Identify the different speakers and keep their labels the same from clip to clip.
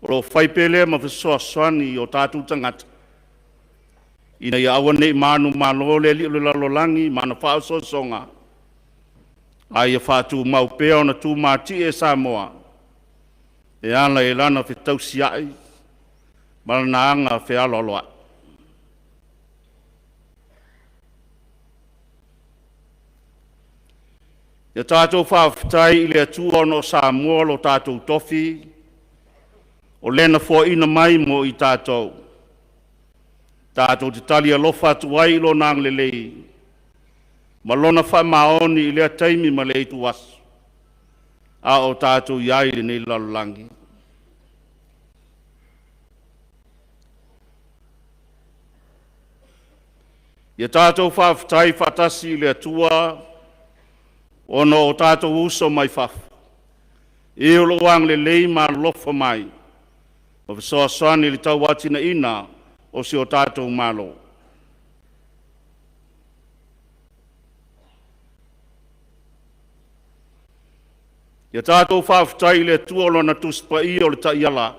Speaker 1: O lo o fai pea lea ma fesoasoani i o tatou tagata, ina ia aua ne i manumalo le alii o le lalolagi ma ana faaosoosoga, a ia faatumau pea ona tumatie e Samoa e ala i lana fetausiai ma lana aga fealoaloai. Ia tatou faafetai i le Atua ona o Samoa lo tatou tofi, o le na foaina mai mo i tatou. Tatou te tali alofa atu ai i Lona agalelei ma Lona faamaoni i lea taimi ma lea ituaso, a o tatou i ai i lenei lalolagi. Ia tatou faafetai faatasi i le Atua ona o tatou uso mai fafo, e o lo o agalelei ma alolofa mai ma fesoasoani i le tauatiaeina o si o tatou Malo. Ia tatou faafetai i le Atua o Lana Tusi Paia o le Taiala,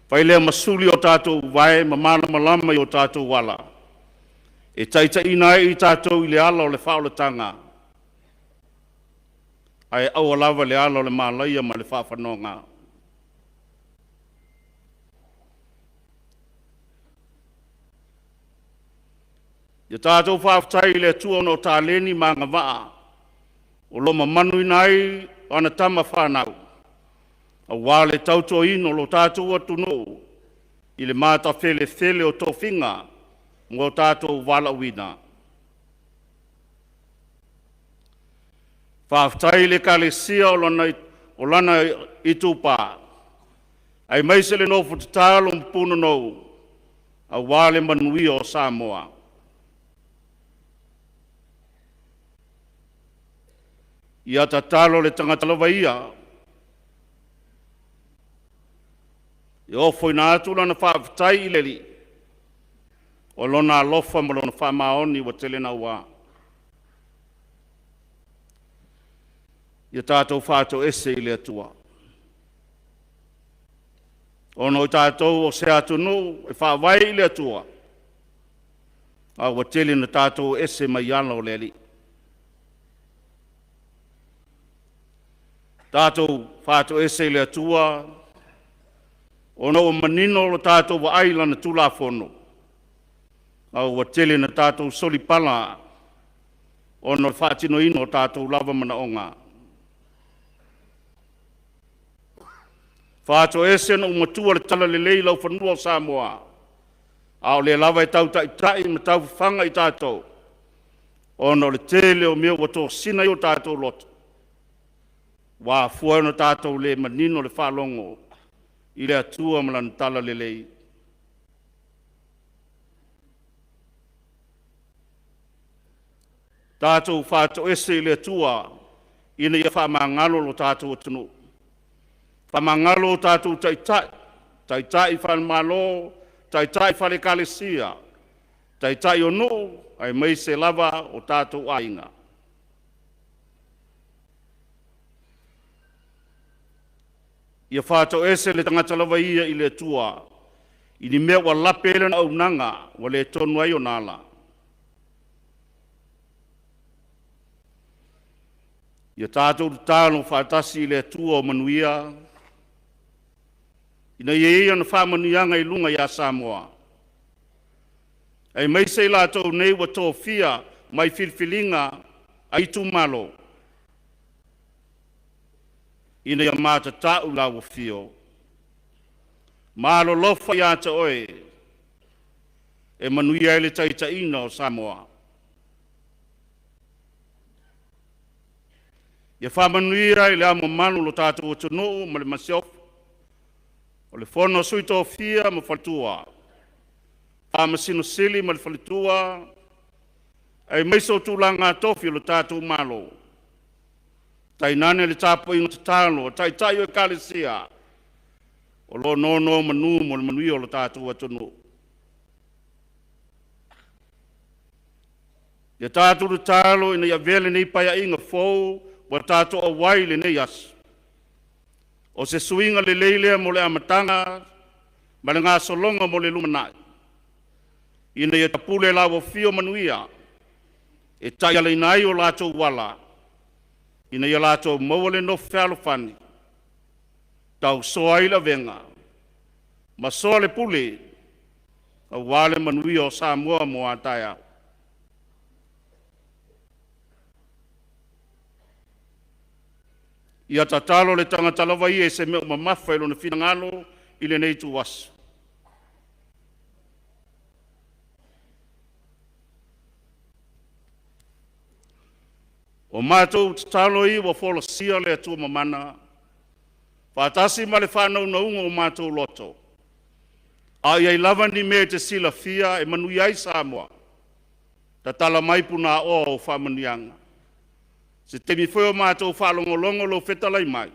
Speaker 1: fai lea ma suli o tatou uae ma malamalama i o tatou ala, e taitaiina ai i tatou i le ala o le faaolataga, ae aua lava le ala o le malaia ma le faafanoaga. Ia tatou faafetai i le Atua ona o taleni ma agavaa o lo o mamanuina ai ana tama fanau, aua le tautuaina o lo tatou atunuu i le matafelefele o tofiga mo tatou valaauina. Faafetai i le Ekalesia o lana itupa, aemaise le nofo tatalo ma punonou aua le manuia o Samoa. Ia tatalo le tagata lava ia e ofoina atu lana faafetai i le Alii, o lona alofa ma lona faamaoni ua tele naua. Ia tatou faatoese i le Atua, ona o tatou o se atunuu e faavae i le Atua, a ua tele ina tatou ese mai ala o le Alii. Tatou faatoese i le Atua ona ua manino lo tatou vaai i Lana Tulafono, a ua tele ina tatou solipala ona o le faatinoina o tatou lava manaoga. Faatoese ona ou matua i le talalelei i laufanua o Samoa, a o lea lava e tau taitai ma tau fafaga i tatou, ona o le tele o mea ua tosina ai o tatou loto, ua afua ai ona tatou le manino i le faalogo i le Atua ma Lana talalelei. Tatou faatoese i le Atua ina ia faamagalo lo tatou atunuu, faamagalo o tatou taitai, taitai faale-Malo, taitai faale-Ekalesia, taitai o nuu, aemaise lava o tatou aiga. Ia faatoese le tagata lava ia i le Atua i ni mea ua lape ai lana auaunaga ua le tonu ai ona ala. Ia tatou tatalo faatasi i le Atua o manuia, ina ia i ai ana faamanuiaga i luga ia Samoa, aemaise i latou nei ua tofia mai filifiliga a itumalo, ina ia matatau lau afio, ma alolofa ia te oe e manuia ai le taitaiga o Samoa. Ia faamanuia i Le Ao Mamalu o lo tatou atunuu ma le Masiofo, o le Fono a Sui Tofia ma Faletua, Faamasino Sili ma le faletua, aemaise o tulaga tofi o le tatou Malo, tainane le tapuaiga tatalo a Taitai o Ekalesia o lo o nonomanu mo le manuia o lo tatou atunuu. Ia tatou tatalo ina ia avea lenei Paeaiga fou ua tatou auai i lenei aso, O se suiga lelei lea mo le amataga ma le gasologa mo le lumanai, ina ia tapule lauafia o manuia e taialaina ai o latou ala, ina ia latou maua le nofo fealofani, tausoa ai le avega ma soa le pule aua le manuia o Samoa mo a taeao. Ia tatalo le tagata lava ia i se mea o mamafa i lona finagalo i lenei ituaso. O matou tatalo ia ua folasia le Atua Mamana, faatasi ma le faanaunauga o matou loto, a o i ai lava ni mea e te silafia e manuia ai Samoa, tatala mai punaoa o faamanuiaga. Se taimi foi o matou faalogologo Lou fetalai mai,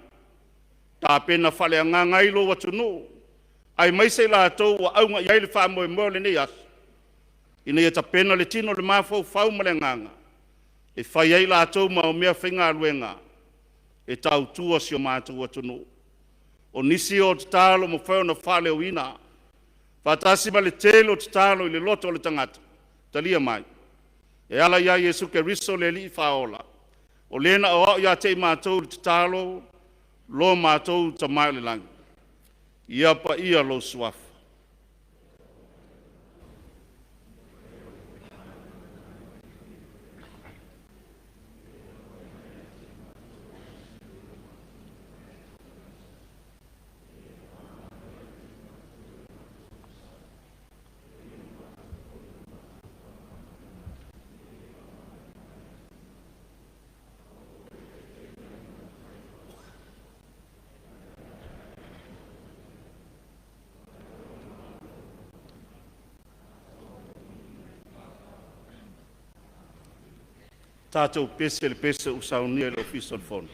Speaker 1: tapena faaleagaga ai lou atunuu, aemaise i latou ua auga i ai le faamoemoe o lenei aso, ina ia tapena le tino, le mafaufau ma le agaga, e fai ai latou ma meafaigaluega e tautua si o matou atunuu. O nisi o tatalo ua mafai ona faaleoina, faatasi ma le tele o tatalo i le loto o le tagata, talia mai, e ala ia Iesu Keriso le Alii Faaola, o Le na aoao ia te i matou le tatalo, Lo matou Tama i le lagi, ia paia lou Suafa. Tatou pese i le pese ua saunia e le Ofisa o le Fono.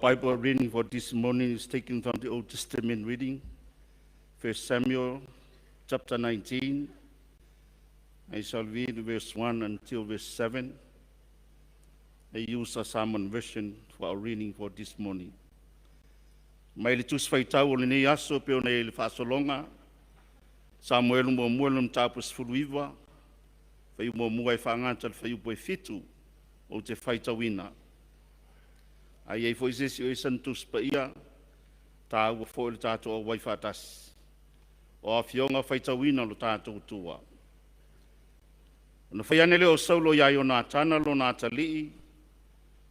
Speaker 1: Bible reading for this morning is taken from the Old Testament reading, 1 Samuel chapter 19. I shall read verse 1 until verse 7. I use a Samoan version for our reading for this morning. Mai le tusi faitau o lenei aso pe ona i le faasologa, Samuelu muamua le mataupu 19, fuaiupu muamua e faagata i le fuaiupu e 7 ou te faitauina. A i ai foi se isi o i ai sana tusi paia, taua foi le tatou auai faatasi. O afioga faitauina o lo tatou Atua. Ona fai ane lea o Saulo ia Ionatana lona atalii,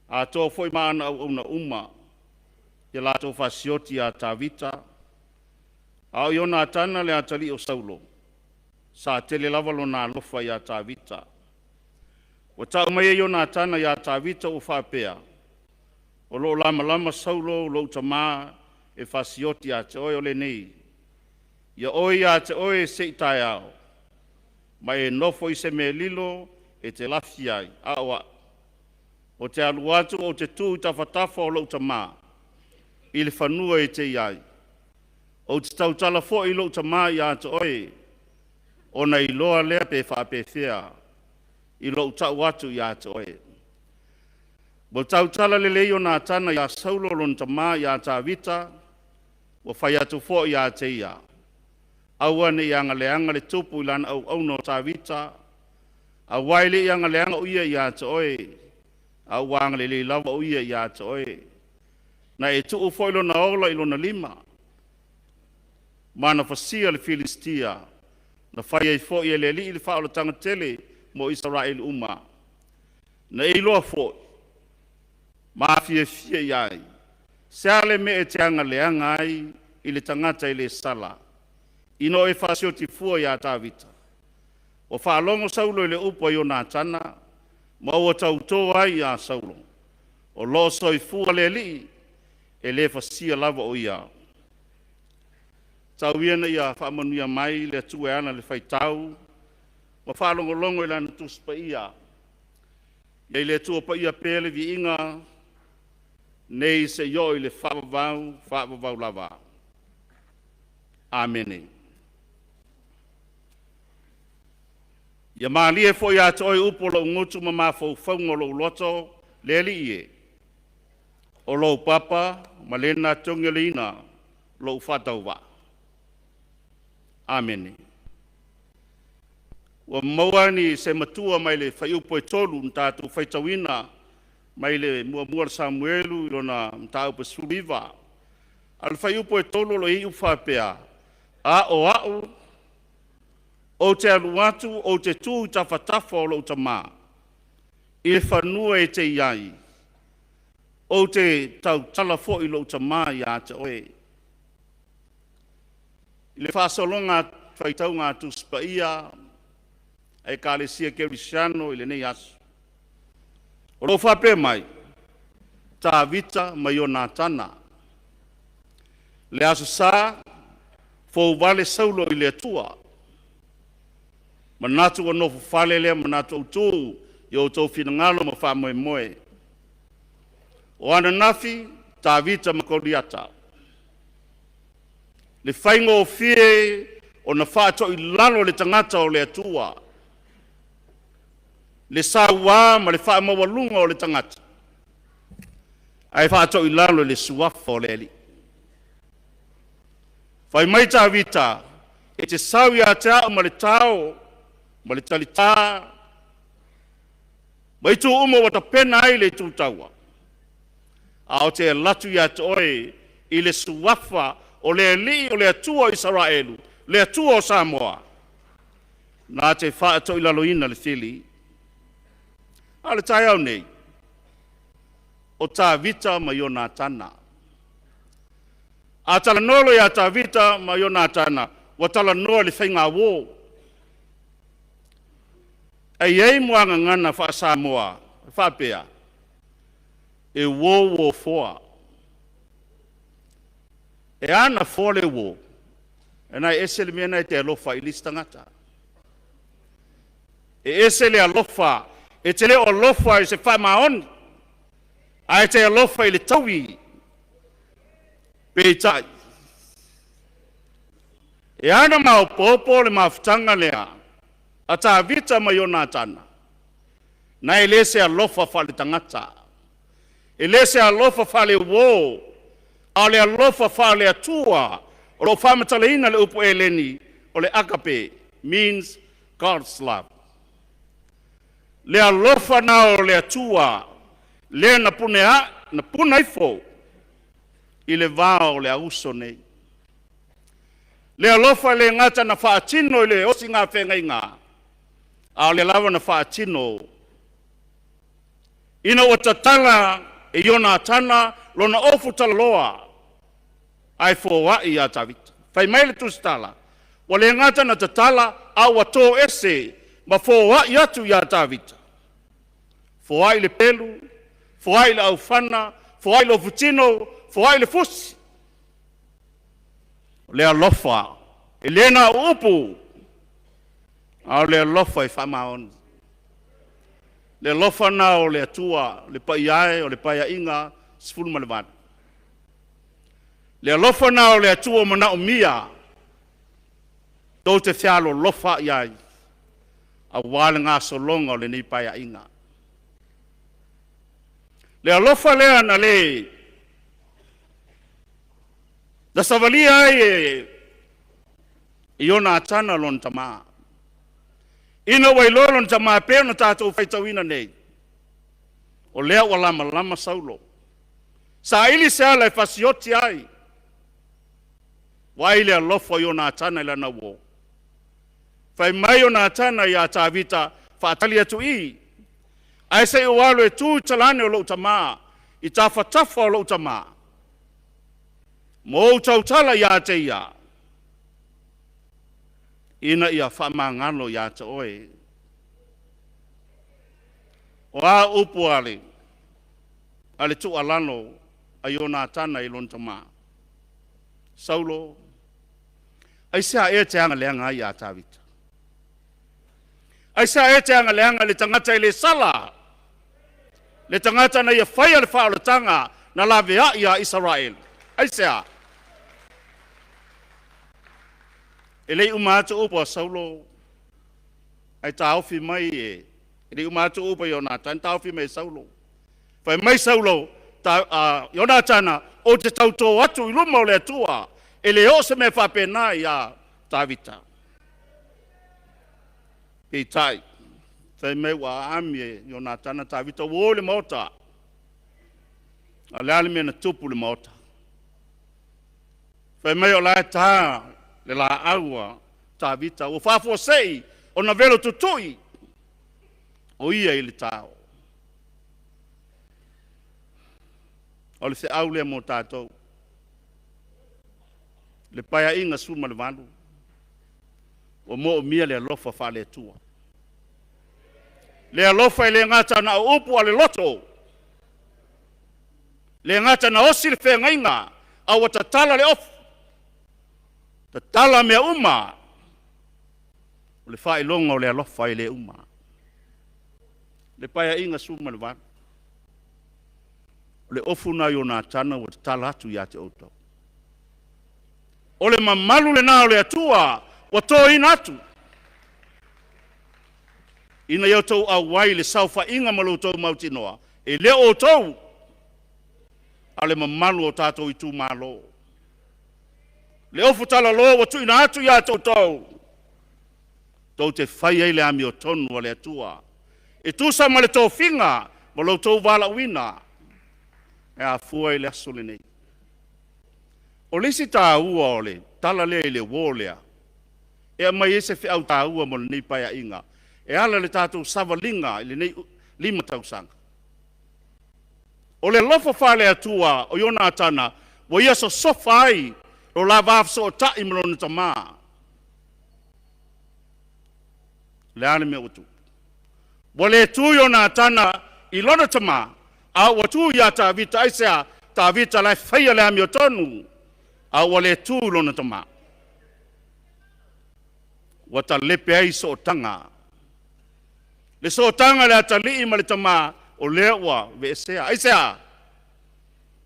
Speaker 1: atoa foi ma ana auauna uma, ia latou fasioti ia Tavita. A o Ionatana le atalii o Saulo, sa tele lava lona alofa ia Tavita. Ua tau mai e Ionatana ia Tavita ua faapea, o lo o lamalama Saulo lou tamā e fasioti ia te oe o lenei. Ia oe ia te oe se i taeao, ma e nofo i se mea lilo e te lafi ai, a o au, ou te alu atu ou te tu i tafatafa o lou tamā, i le fanua e te i ai. Ou te tautala foi i lou tamā ia te oe, ona iloa lea pe faapefea i lou tau atu ia te oe. Ua tautala lelei Ionatana iā Saulo lona tamā ia Tavita, ua fai atu foi ia te ia, aua ne i agaleaga le tupu i lana auauna o Tavita, aua e le i agaleaga o ia ia te oe, a ua agalelei lava o ia ia te oe. Na e tuu foi lona ola i lona lima, ma na fasia le Filistia, na fai ai foi e le Alii le faaolataga tele mo Isaraelu uma. Na e iloa foi, ma fiafia i ai, se a le mea e te agaleaga ai i le tagata e le sala, ina o e fasioti fua iā Tavita. Ua faalogo Saulo i le upu a Ionatana, ma ua tautō ai iā Saulo. O lo o soifua le Alii, e le fasia lava o ia. Tau ia ina ia faamanuia mai le Atua e ala i le faitau ma faalogologo i Lana Tusi Paia. Ia i le Atua Paia pea le viiga nei seia oo i le faavavau, faavavau lava. Amene. Ia malie foi ia te oe upu o lou gutu ma mafaufauga o lou loto, le Alii e, o lou papa ma lena togileina lou faatauvaa. Amene. Ua maua ni se matua mai le fuaiupu e 3 na tatou faitauina mai le muamua o Samuelu i lona mataupu 19. A o le fuaiupu e 3 o lo o i ai upu faapea, a o au, ou te alu atu ou te tu i tafatafa o lou tamā, i le fanua e te i ai, ou te tautala foi i lou tamā ia te oe. I le faasologa faitauga a Tusi Paia a Ekalesia Kerisiano i lenei aso, o lo o faapea mai, Tavita ma Ionatana. Le Aso Sa, fouvale Saulo i le Atua. Manatu ua nofo fale lea manatu autu i outou finagalo ma faamoemoe. O ananafi, Tavita ma Koliata. Le faigofie ona faatoilalo le tagata o le Atua, le sauā ma le faamaualuga o le tagata, ae faatoilalo i le suafa o le Alii. Fai mai Tavita, e te sau ia te au ma le tao, ma le talitā, ma itu uma ua tapena ai le itu taua. A ou te alu atu ia te oe i le suafa o le Alii o le Atua o Isaraelu, le Atua o Samoa, na te faatoilaloina le fili. A o le taeao nei, o Tavita ma Ionatana. A talanoa loa ia Tavita ma Ionatana, ua talanoa i le faigauō. E i ai muagagana faa-Samoa e faapea, e uo uo foa. E a na foa le uo? E na e ese le mea na e te alofa i le isi tagata. E ese le alofa, e te le o alofa i se faamaoni, ae te alofa i le taui. Peitai, e ana maopoopo le mafutaga lea a Tavita ma Ionatana, na e le se alofa faaletagata, e le se alofa faaleuo, a o le alofa faale-Atua o lo o faamatalaina le upu Eleni o le agape, means God's love. Le alofa na o le Atua, lea na pune a, na puna ifo i le va o le auso nei. Le alofa le gata na faatino i le osiga feagaiga, a o le lava na faatino ina ua tatala e Ionatana lona ofu talaloa ae foai iā Tavita. Fai mai le tusitala, ua le gata na tatala, a ua toese ma foai atu iā Tavita. Foai le pelu, foai le aufana, foai le ofutino, foai le fusi. O le alofa, e le na o upu, a o le alofa e faamaoni. Le alofa na o le Atua, le paia e o le Paeaiga 18. Le alofa na o le Atua o manaomia, tou te fealolofa i ai, aua le gasologa o lenei Paeaiga. Le alofa lea na le na savalia ai e Ionatana lona tama. Ina ua iloa lona tama pei ona tatou faitauina nei, o lea ua lamalama Saulo. Saili se ala e fasioti ai, vaai le alofa o Ionatana i lana uo. Fai mai Ionatana iā Tavita, faatali atu i, ae se i ou alu e tu i talane o lou tama, i tafatafa o lou tama, ma ou tautala iā te ia, ina ia faamagalo iā te oe. O a upu a le tuualalo a Ionatana i lona tama? Saulo, aisea ea te agaleaga ai iā Tavita? Aisea ea te agaleaga i le tagata e le sala, le tagata na ia faia le faaolataga na laveai iā Isaraelu? Aisea? E le i uma atu upu a Saulo, ae taofi mai e le i uma atu upu a Ionatana, taofi mai e Saulo. Fai mai Saulo, Ionatana, ou te tautō atu i luma o le Atua, e le oo se mea faapena iā Tavita. Peitai, fai mai ua aami e Ionatana Tavita, ua o i le maota. A o le a le mea na tupu i le maota? Fai mai o la e ta le laau a Tavita, ua faafuasei ona velo tutui o ia i le tao. O le feau lea mo tatou. Le Paeaiga 18, ua moomia le alofa faale-Atua. Le alofa e le gata na o upu a le loto, le gata na osi le feagaiga, a ua tatala le ofu, tatala mea uma, o le faailoga o le alofa e le uma. Le Paeaiga 18, o le ofu na Ionatana ua tatala atu ia te outou. O le mamalu lena o le Atua ua toina atu, ina ia outou auai i le saofaiga ma lo outou mautinoa, e le o outou, a o le mamalu o tatou itumalo. Le ofu talaloa ua tuuina atu ia te outou, tou te fai ai le amiotonu a le Atua, e tusa ma le tofiga ma lo outou valaauina, e afua i le aso lenei. O le isi taua o le tala lea i le uo lea, e aumai ai se feau taua mo lenei Paeaiga, e ala i le tatou savaliga i lenei 5 tausaga. O le alofa faale-Atua o Ionatana ua ia sosofa ai lo la va fesootai ma lona tama. O le a le mea ua tupu? Ua le tu Ionatana i lona tama, a ua tu iā Tavita. Aisea? Tavita la e faia le amiotonu, a ua le tu i lona tama. Ua talepe ai sootaga. Le sootaga le atalii ma le tama, o lea ua veesea. Aisea?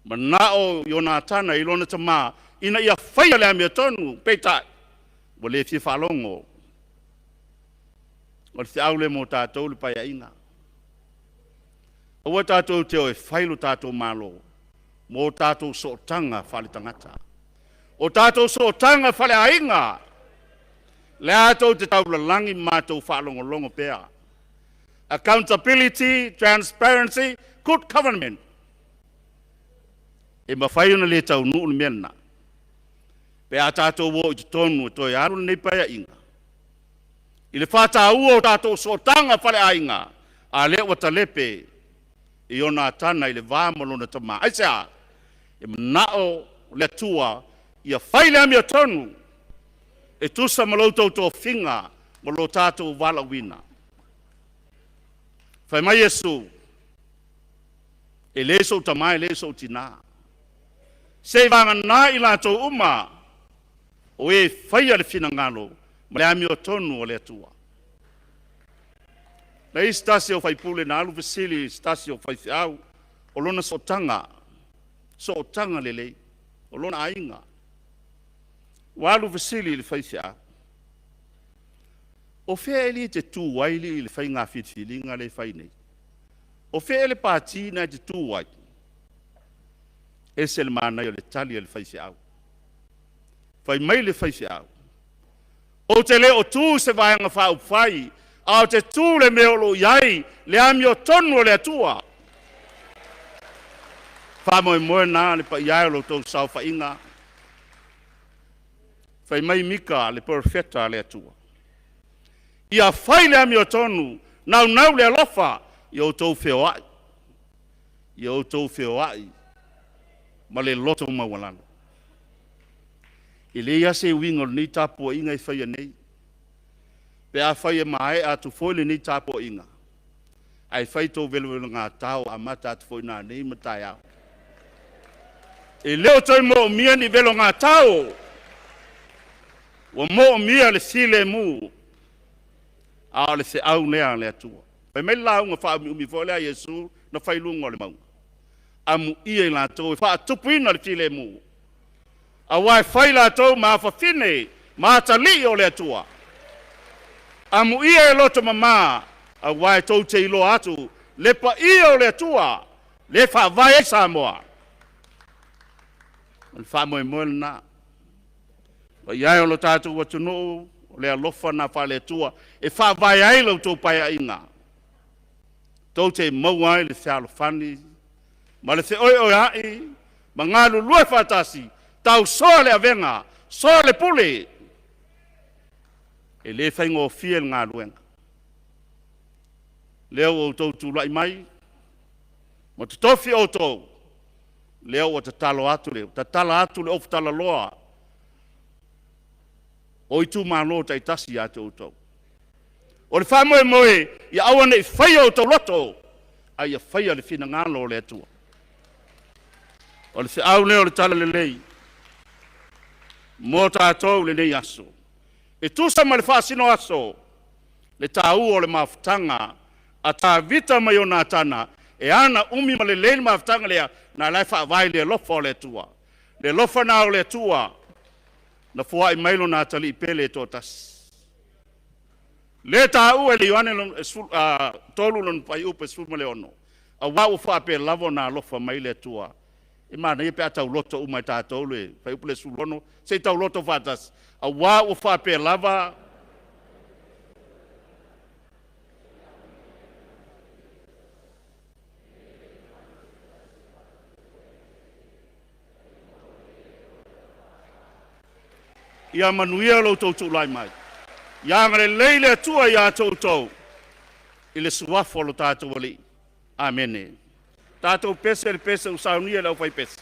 Speaker 1: Manao Ionatana i lona tamā ina ia faia le amiotonu, peitai, ua le fia faalogo. O le feau lea mo tatou le Paeaiga. Aua tatou te o e fai lo tatou Malo mo tatou sootaga faaletagata. O tatou sootaga faaleaiga, lea tou te taulalagi ma matou faalogologo pea. Accountability, transparency, good government. E mafai ona le taunuu le mea lena, pe a tatou o i totonu e toe alu lenei Paeaiga i le faataua o tatou sootaga faaleaiga, a lea ua talepe e Ionatana i le va ma lona tama. Aisea? E manao le Atua ia fai le amiotonu e tusa ma lo outou tofiga ma lo tatou valaauina. Fai mai Iesu, e le sou tama e le sou tinā, seivagana i latou uma o e faia le finagalo ma le amiotonu o le Atua. Na i se tasi o faipule na alu fesili i se tasi o faifeau o lona sootaga, sootaga lelei, o lona aiga. Ua alu fesili i le faifeau, o fea alii e te tu ai alii i le faiga filifiliga lea e fai nei? O fea le pati na e te tu ai? Ese le manaia o le tali a le faifeau. Fai mai le faifeau, ou te le o tu i se Vaega Faaupufai, ae ou te tu i le mea o lo o i ai le amiotonu o le Atua. Faamoemoe lena le paia e o lo outou saofaiga. Fai mai Mika le perofeta a le Atua, ia fai le amiotonu, naunau le alofa, ia outou feoai, ia outou feoai ma le loto maualalo. E leai lava se uiga o lenei tapuaiga e faia nei, pe afai e maea atu foi lenei tapuaiga, ae fai tou velovelogatao amata atu foi nanei ma taeao. E le o toe moomia ni velogatao, ua moomia le filemu, a o le feau lea a le Atua. Fai mai le lauga faaumiumi foi lea a Iesu na fai i luga o le mauga, amuia i latou e faatupuina le filemu, aua e fai latou ma afafine ma atalii o le Atua. Amuia e loto mama, aua e tou te iloa atu le paia o le Atua, le faavae ai Samoa. O le faamoemoe lena. Paia e o lo tatou atunuu, o le alofa lena faale-Atua e faavae ai la outou paeaiga, tou te maua ai le fealofani ma le feoeoea'i ma galulue faatasi, tausoa le avega, soa le pule. E le faigofie le galuega. Lea ua outou tulai mai ma totofi outou, lea ua tatalo atu le, tatala atu le ofutalaloa o itumalo taitasi ia te outou. O le faamoemoe, ia aua ne i faia outou loto, a ia faia le finagalo o le Atua. O le feau lea o le talalelei mo tatou i lenei aso. E tusa ma le faasinoaso, le taua o le mafutaga a Tavita ma Ionatana, e ana umi ma lelei le mafutaga lea, na la e faavae i le alofa o le Atua. Le alofa na o le Atua, na foai mai lona atalii pele e toatasi. Le taua e le Ioane 3 lona fuaiupu e 16, aua ua faapea lava ona alofa mai le Atua. E manaia pe a tauloto uma e tatou le fuaiupu le 16, se i tauloto faatasi. Aua ua faapea lava Ia manuia lo outou tulai mai. Ia agalelei le Atua ia te outou i le suafa o lo tatou Alii. Amene. Tatou pese le pese ua saunia e le aufaipese.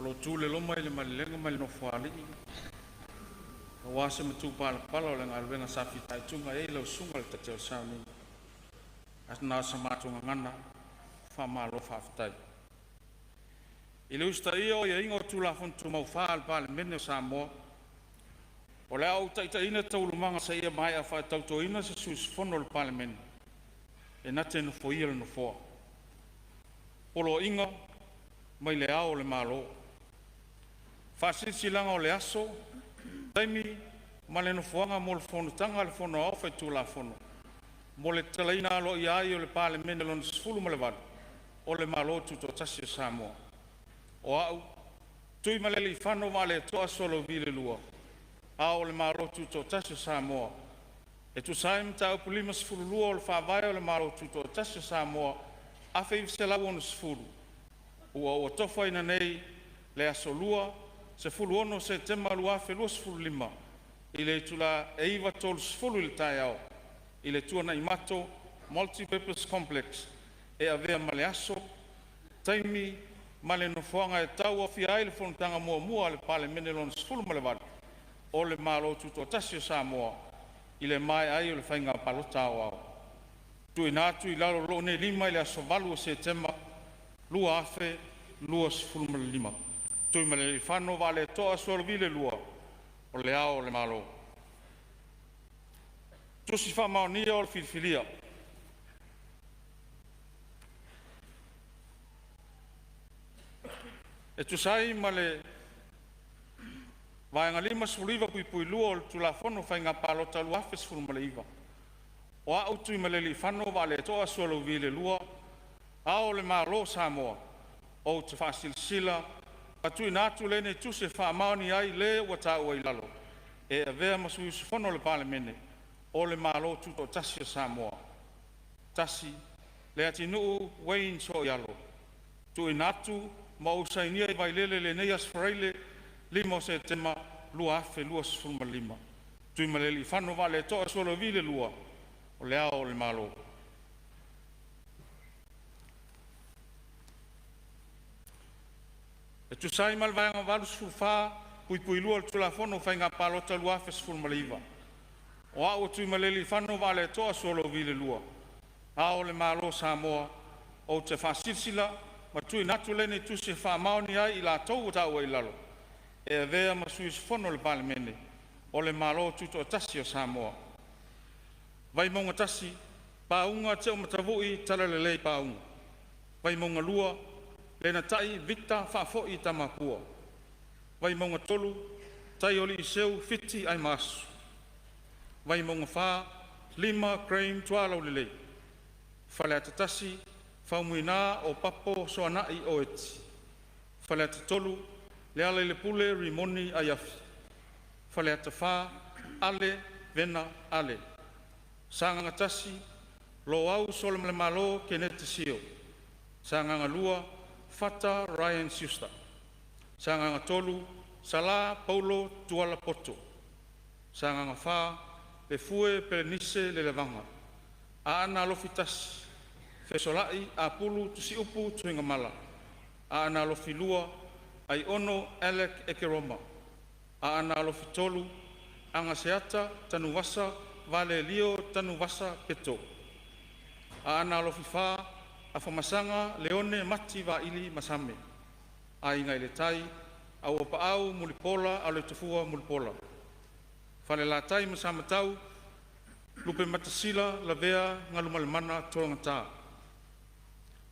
Speaker 2: O lo o tu le loma i le malelega ma le Nofoalii aua se matupalapala o le galuega sa fitaituga ai lau Susuga i le Taitaifono. Ae na o sa matou gagana, faamalo faafetai. I le usitaia o aiaiga o Tulafono Tumau 4 a le Palemene o Samoa, o le a ou taitaiina taualumaga seia maea faatautoina se sui usufono o le Palemene e na te nofoia le Nofoa. Poloaiga mai Le Ao o le Malo. Faasilasilaga o le Aso, Taimi ma le Nofoaga mo le Fonotaga a le Fono Aoao Faitulafono mo le tatalaina aloaia ai o le Palemene Lona XVIII o le Malo Tutoatasi o Samoa. O A'u Tuimalealiifano Vaaleto'a Sualauvi II, Ao o le Malo Tutoatasi o Samoa, e tusa ai ma Mataupu 52 o le Faavae o le Malo Tutoatasi o Samoa 1960, ua ou atofaina nei le aso Lua, 16 Setema 2025, i le itula e 9:30 i le taeao, i le Tuanaimato Multi-Purpose Complex, e avea ma le aso, taimi ma le nofoaga e tauaofia ai le fonotaga muamua a le Palemene Lona XVIII o le Malo Tutoatasi o Samoa, i le maea ai o le Faiga Palota Aoao. TUUINA ATU i lalo o lou nei Lima i le aso 8 Setema 2025. Tuimalealiifano Vaaleto'a Sualauvi II, O Le Ao o le Malo. Tusi Faamaonia o le Filifilia. E tusa ai ma le Vaega 59(2) o le Tulafono o Faiga Palota 2019, o A'u Tuimalealiifano Vaaleto'a Sualauvi II, Ao o le Malo o Samoa, ou te faasilasila ma tuuina atu lenei Tusi e faamaonia ai le ua taua i lalo e avea ma sui usufono o le Palemene o le Malo Tutoatasi o Samoa. 1. Leatinuu Wayne Sooialo. TUUINA ATU ma ou sainia i Vailele i lenei aso Faraile 5 o Setema 2025. Tuimalealiifano Vaaleto'a Sualauvi II, O Le Ao o le Malo. E tusa ai ma le Vaega 84(2) o le Tulafono o Faiga Palota 2019, o A'u Tuimalealiifano Vaaleto'a Sualauvi II, Ao o le Malo o Samoa, ou te faasilasila ma tuuina atu lenei Tusi e faamaonia ai i latou ua taua i lalo e avea ma sui usufono o le Palemene o le Malo Tutoatasi o Samoa: 1. Vaimauga 1, Pauga Tieumatavui Talalelei Pauga. 2. Lenatai Victor Faafoi Tamapua. 3. Taioalii Seu Fiti Aemasu. 4. Lima Graeme Tualaulelei. 1. Faumuina Opapo Soanai Oti. 3. Lealailepule Rimoni Aiafi. 4. Ale Vena Ale. Sagaga 1, Loau Solamalemalo Keneti Sio. Sagaga 2, Fata Ryan Schuster. Sagaga 3, Sala Paulo Tuala Poto. Sagaga 4, Lefue Pelenise Lelevaga. Aana Alofi 1, Fesolai Apulu Tusiupu Tuigamala. Aana Alofi 2, Aiono Alec Ekeroma. Aana Alofi 3, Agaseata Tanuvasa Valelio Tanuvasa Peto. Aana Alofi 4, Afamasaga Leone Mati Vaili Masame. Aiga i le Tai, Auapaau Mulipola Aloitafua Mulipola. Falelatai ma Samatau, Lupematasila Lavea Galumalemana Tologata.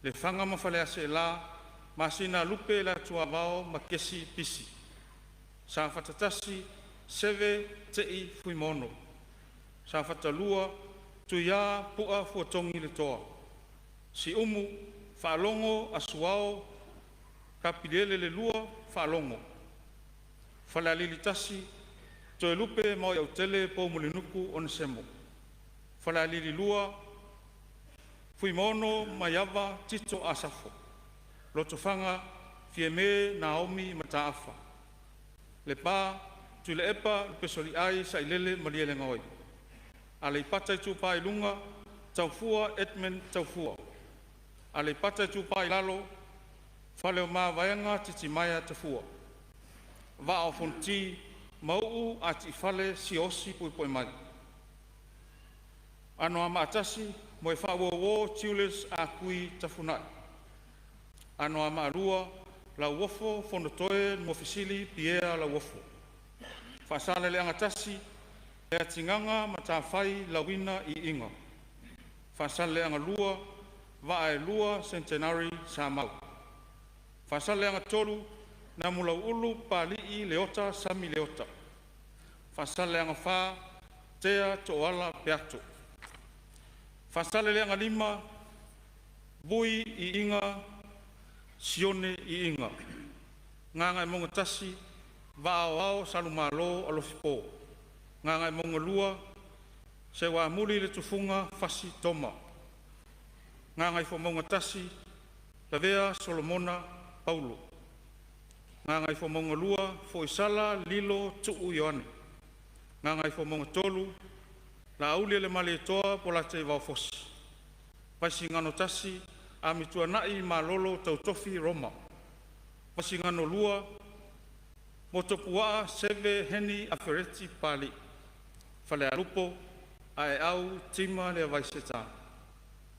Speaker 2: Lefaga ma Faleaseela, Masina lupe le Atuavao ma Kesi Pisi. Safata 1, Seve Tei Fuimono. Safata 2, Tuia Pu'a Fuatogi Letoa. Siumu, Faalogo Asuao Kapiliele Lelua Faalogo. Falealili 1, Toelupe Maoiautele Poumulinuku Onesemo. Falealili 2, Fuimaono Maiava Tito Asafo. Lotofaga, Fiame Naomi Mataafa. Lepa, Tuilaepa Lupesoliai Sailele Malielegaoi. Aleipata Itupa i Luga, Taufua Edmund Taufua. Aleipata Itupa i Lalo, Faleomavaega Titimaea Tafua. Vaa o Fonoti, Mauu Atiifale Siaosi Puepuemai. Anoamaa 1, Moefaauouo Julius Akui Tafunai. Anoamaa 2, Lauofo Fonotoe Nuafesili Pierre Lauofo. 1, Leatigaga Matafai Lauina Iiga. 2, Vaaelua Centenary Samau. 3, Namulauulu Palii Leota Sami Leota. 4, Tea Toala Peato. 5, Vui Iiga Sione Iiga. Gagaemauga 1, Vaa Aoao Salumalo Alofi Paul. 2. Seuamuli Letufuga Fasi Toma. 3. Lavea Solomona Paulo. 4. Foisala Lilo Tuu Ioane. 5. Laaulialemalietoa Polataivao Fosi. 6. Amituanai Malolo Tautofi Roma. 7. Motuopuaa Seve Heni Afereti Papalii Falealupo. 8. Aeau Tima Leavaiseta. 9.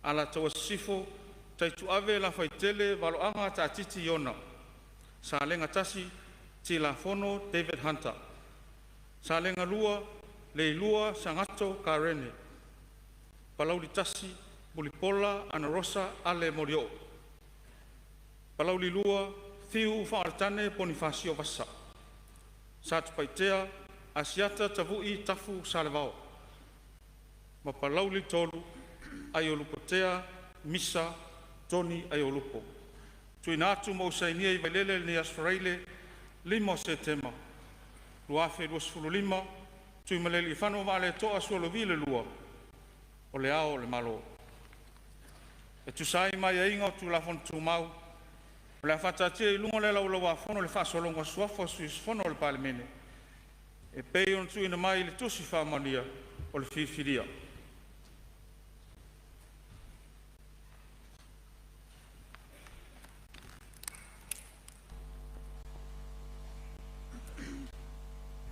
Speaker 2: Alataua Sisifo Taituave Lafaitele Valoaga Taatiti Iona. 1. Tilafono David Hunter. 2. Leilua Sagato Karene. 1. Mulipola Anarosa Ale Molioo. 2. Fiu Faaletane Ponifasio Vasa. 3. Asiata Tavui Tafu Salevao. Ma 3. Aiolupotea Misa Tony Aiolupo. TUUINA ATU ma ou sainia i Vailele i lenei Aso Faraile 5 o Setema 2025, Tuimalealiifano Vaaleto'a Sualauvi II, O Le Ao o le Malo. E tusa ai ma aiaiga o Tulafono Tumau, o le a faataatia i luga o le Laulau-a-Fono le faasologa o suafa o sui usufono o le Palemene e pei ona tuuina mai i le Tusi Faamaonia o le filifilia.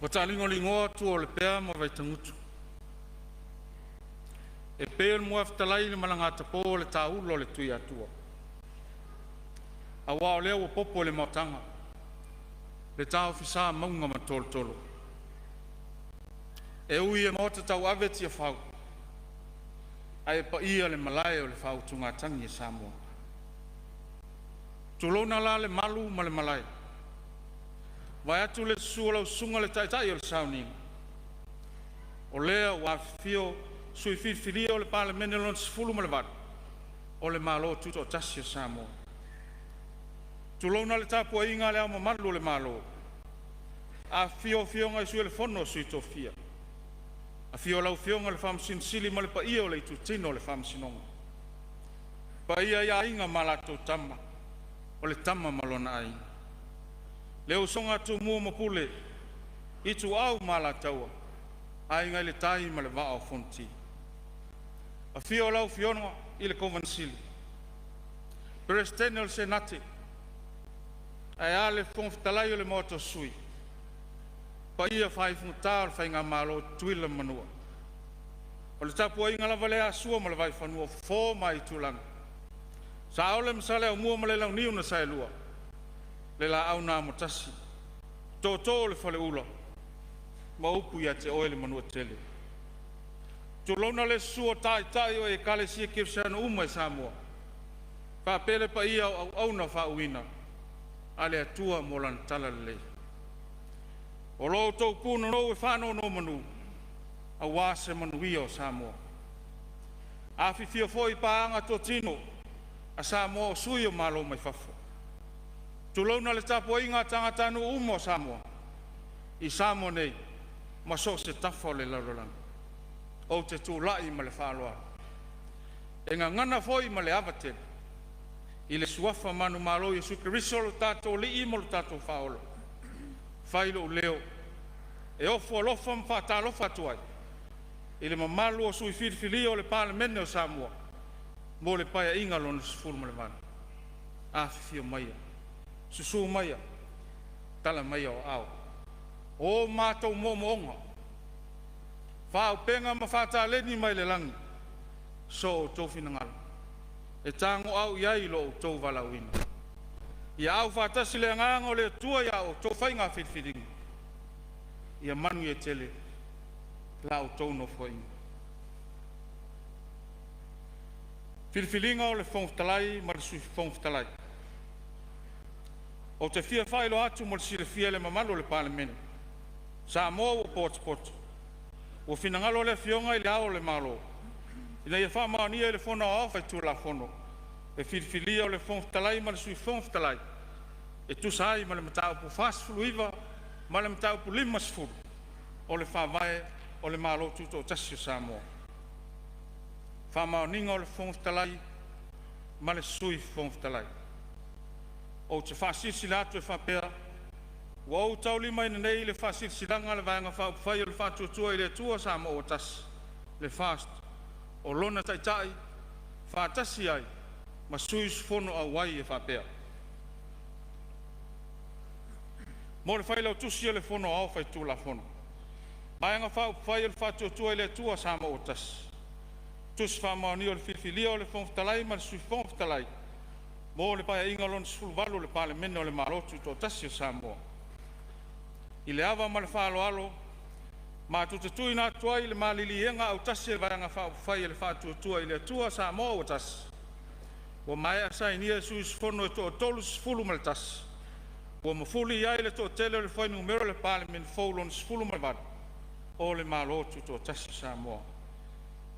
Speaker 2: Ua taaligoligoa tua o Lepea ma Vaitagutu e pei o le muafetalai i le malagatapo o le taula o le Tuiatua, aua o lea ua popo i le maotaga le taofisa mauga ma tolotolo. E ui e maota tauave Tiafau, ae paia le malae o le faautugatagi a Samoa. Tulouna la le malu ma le malae, vaeatu le susu o lau susuga i le Taitai o le Sauniga, o lea ua afifio sui filifilia o le Palemene Lona XVIII o le Malo Tutoatasi o Samoa. Tulouna le tapuaiga a Le Ao Mamalu o le Malo, afifio Afioga i Sui o le Fono a Sui Tofia, afio lau Afioga i le Faamasino Sili ma le paia o le Itutino o le Faamasinoga. Le paia ia Aiga ma latou Tama, o le Tama ma lona Aiga, le usoga a Tumua ma Pule, Ituau ma Alataua, Aiga i le Tai ma le Vaa o Fonoti. Afio lau Afioga i le Kovana Sili, Peresetene o le Senate, ae a le Fofoga Fetalai o le Maota o Sui, paia faaifogata o le Faigamalo Tutuila ma Manua. O le tapuaiga lava lea a Sua ma le Vaifanua, Fofo ma Aitulagi, Saole ma Saleaaumua ma le Launiu na Saelua, le Laau na Amotasi, Tootoo o le Faleula ma upu ia te oe le Manuatele. Tulouna le susu o Taitai o Ekalesia Kerisiano uma i Samoa, faapea le paia o auauna faauuina a le Atua mo lana talalelei. O lo outou punonou e faanonomanu aua se manuia o Samoa. Afifio foi paaga totino a Samoa o sui o Malo mai fafo. Tulouna le tapuaiga a tagatanuu uma o Samoa i Samoa nei ma so o se tafa o le lalolagi. Ou te tulai ma le faaaloalo, e gagana foi ma le ava tele i le Suafa manumalo o Iesu Keriso o lo tatou Alii ma lo tatou Faaola, fai lou leo e ofo alofa ma faatalofa atu ai i le mamalu o sui filifilia o le Palemene o Samoa mo le Paeaiga Lona XVIII. Afifio maia, susu maia, tala maia o aao, o matou moomooga, faaauupega ma faataleni mai le lagi, so outou finagalo e tagoau i ai lo outou valaauina. Ia aufaatasi le Agaga o le Atua i a outou faiga filifiliga. Ia manuia tele la outou Nofoaiga. Filifiliga o le Fofoga Fetalai ma le Sui Fofoga Fetalai. Ou te fia faailoa atu mo le silafia e le mamalu o le Palemene, Samoa ua potopoto, ua finagalo le Afioga i Le Ao o le Malo, ina ia faamaonia e le Fono Aoao Faitulafono le filifilia o le Fofoga Fetalai ma le Sui Fofoga Fetalai E tusa ai ma le Mataupu 49 ma le Mataupu 50 o le Faavae o le Malo Tutoatasi o Samoa. Faamaoniga o le Fofoga Fetalai ma le Sui Fofoga Fetalai. Ou te faasilasila atu e faapea, ua ou taulimaina nei le Faasilasilaga a le Vaega Faaupufai o le Faatuatua i le Atua Samoa ua Tasi, le FAST, o lona Taitai faatasi ai ma sui usufono auai e faapea: Mo le Failautusi o le Fono Aoao Faitulafono, Vaega Faaupufai o le Faatuatua i le Atua Samoa ua Tasi, Tusi Faamaonia o le Filifilia o le Fofoga Fetalai ma le Sui Fofoga Fetalai mo le Paeaiga Lona XVIII o le Palemene o le Malo Tutoatasi o Samoa. I le ava ma le faaaloalo matou te tuuina atu ai le maliliega autasi a le Vaega Faaupufai a le Faatuatua i le Atua Samoa ua Tasi, ua maea sainia e sui usufono e toa-31, ua mafuli i ai le toatele o le fuainumera o le Palemene fou Lona XVIII o le Malo Tutoatasi o Samoa.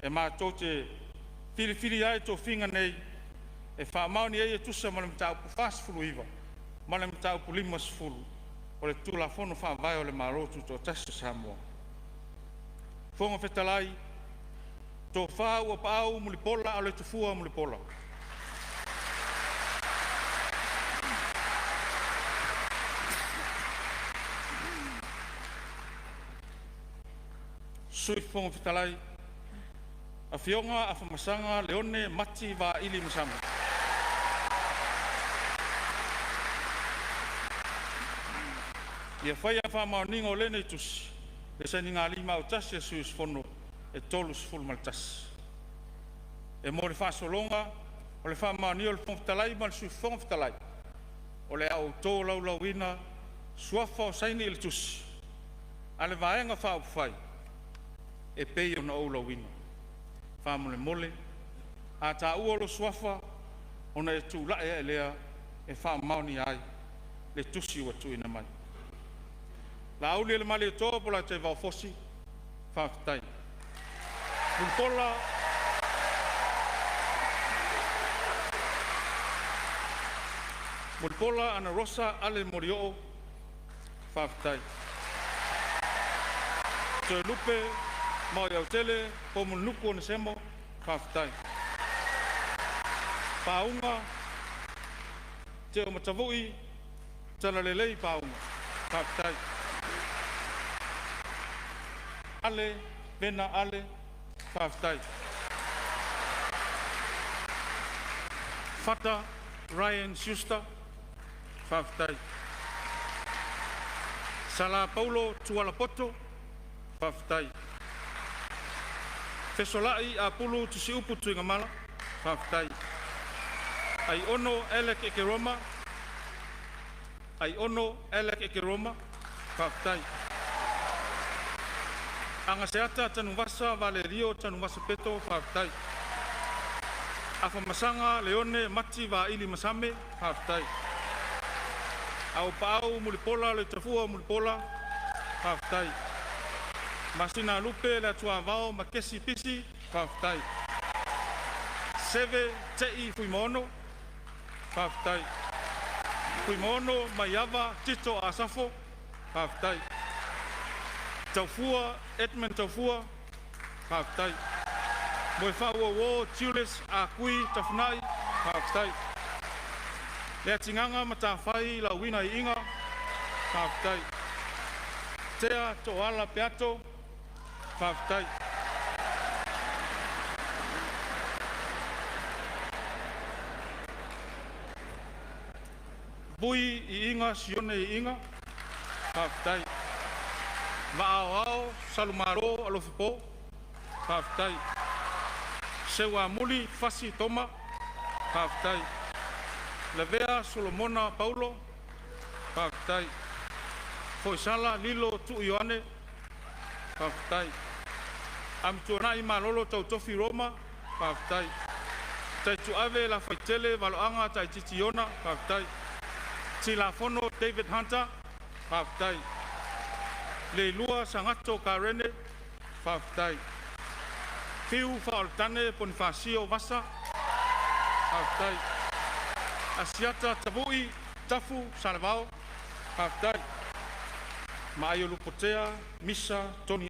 Speaker 2: E matou te filifilia ai tofiga nei e faamaoni ai e tusa ma le Mataupu 49 ma le Mataupu 50 o le Tulafono Faavae o le Malo Tutoatasi o Samoa. Fofoga Fetalai, Tofa AUAPAAU Mulipola Aloitafua Mulipola. Sui Fofoga Fetalai, Afioga Afamasaga Leone Mati Vaili Masama. Ia faia faamaoniga o lenei tusi i le sainigalima autasi a sui usufono e 31. E mo le faasologa o le faamaonia e le Fofoga Fetalai ma le Sui Fofoga Fetalai, o le a ou tolaulauina suafa o saini i le tusi a le Vaega Faaupufai e pei ona ou lauina. Faamolemole, a taua lou suafa ona e tulai ae lea e faamaonia ai le tusi ua tuuina mai. Laaulialemalietoa Bolataivao Fosi, faafetai. Mulipola Mulipola Anarosa Ale Molioo, faafetai. Toelupe Maoiautele Poumulinuku Onesemo, faafetai. Pauga Teomatavui Talalelei Pauga. Faafetai. Ale Vena Ale, faafetai. Fata Ryan Schuster, faafetai. Sala Paulo Tuala Poto, faafetai. Fesolai Apulu Tusiupu Tuigamala, faafetai. Aiono Alec Ekeroma, Aiono Alec Ekeroma, faafetai. Agaseata Tanuvasa Valerio Tanuvasa Peto, faafetai. Afamasaga Leone Mati Vaili Masame, faafetai. Aupaau Mulipola Loitafua Mulipola, faafetai. Masinalupe Leatuavao Makesi Pisi, faafetai. Seve Te'i Fuimaono, faafetai. Fuimaono Maiava Tito Asafo, faafetai. Taufua Edmund Taufua, faafetai. Moefaauouo Julius Akui Tafinai, faafetai. Leatigaga Matafai Lauina Iiga, faafetai. Tea Toala Peato, faafetai. Vui Iiga Sione Iiga, faafetai. Vaa Salumalo Alofi Po, faafetai. Seuamuli Fasi Toma, faafetai. Lavea Solomona Paulo, faafetai. Foisala Lilo Tuu Ioane, faafetai. Amituanai Malolo Tautofi Roma, faafetai. Taituave Lafaitele Valoaga Taititi Iona, faafetai. Tilafono David Hunter, faafetai. Leilua Sagato Karene, faafetai. Fiu Faaolotane Ponifasio Vasa, faafetai. Asiata Tavui Tafu Salevao. Faafetai. Maaio Lupotea Misa Tony.